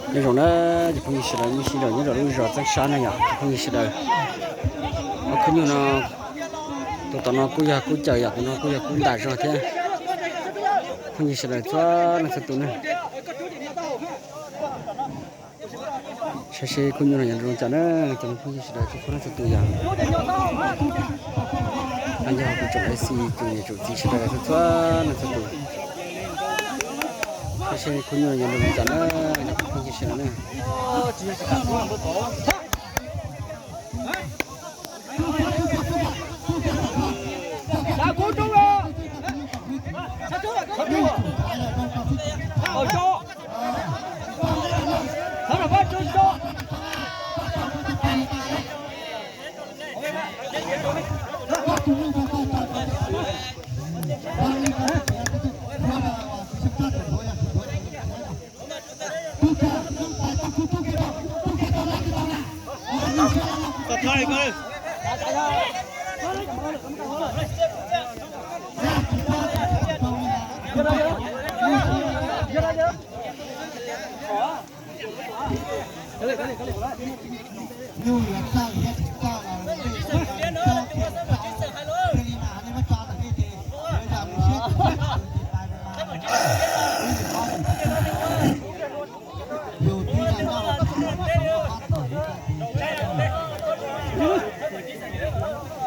Nyob zoo na cov phooj ywg sawv daws, nyob sij hawm nyob rau lub zos Txeeb Sab na yom, cov phooj ywg sawv daws. Ob khub nyuj no, tus tom no kuj yog kub caws yom, tus no kuj yog kub ntam zog thiab. Phooj ywg sawv daws txhua leej txhua tus na. Saib seb khub nyuj no yuav zoo cas na, cov phooj ywg sawv daws txhua leej txhua tus yom. Yog kuv tsoom A C, tsoom niam tsoom txiv sawv daws txhua leej txhua tus. Saib seb khub nyuj no yuav zoo cas na, cov phooj ywg sawv daws na.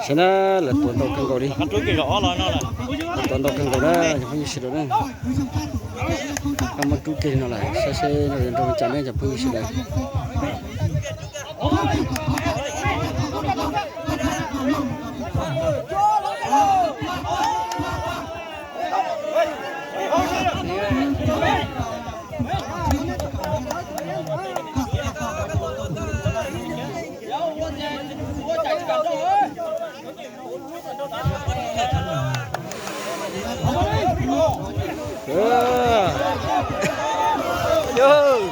Saib na, lawv tuav ntau kawg nkaus li. Lawv tuav ntau kawg nkaus na, cov phooj ywg sawv daws na. Koj muab rub kiag li no lawm, saib seb no yuav nrog cas ne, cov phooj ywg sawv daws. Yog,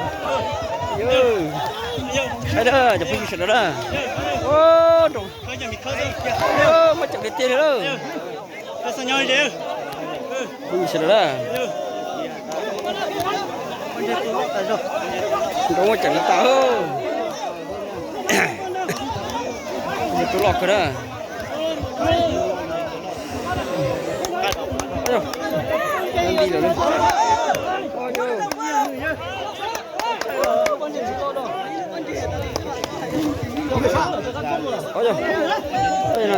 yog, saib na, cov phooj ywg sawv daws na. Ua rau, muab ceem tiag tiag li lawm. Phooj ywg sawv daws na. Nroo muab ceem li tas. Tus loj kawg na. Nti lawm.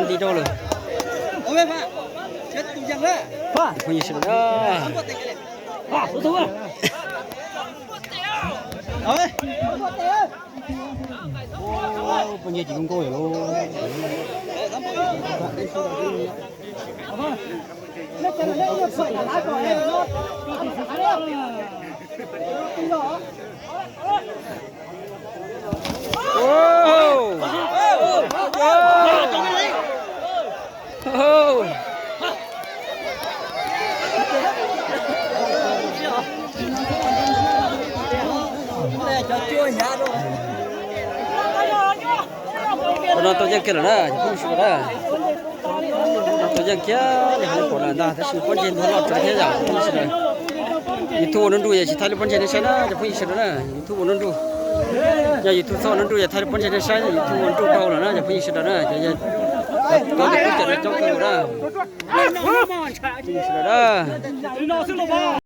Nti rau lawm. Phooj ywg sawv daws na. Poj nyiaj tsis zoo nkauj lawm. Ua no tau yeej kiag lawm na, cov phooj ywg sawv daws na. No tau yeej kiag li hauv no pom lawm ntag, tab sis pob ntseg nthuav loj tsawv thiab yom, cov phooj ywg sawv daws. YouTube ua nruj nruj yog tsis thaij lub pob ntseg nej saib na, cov phooj ywg sawv daws na. YouTube ua nruj, yog YouTube txhob ua nruj yog thaij lub pob ntseg nej saib, YouTube ua nruj dhau lawm na, cov phooj ywg sawv daws na. Cov kub caws no coob kawg nkaus na. Phooj ywg sawv daws na.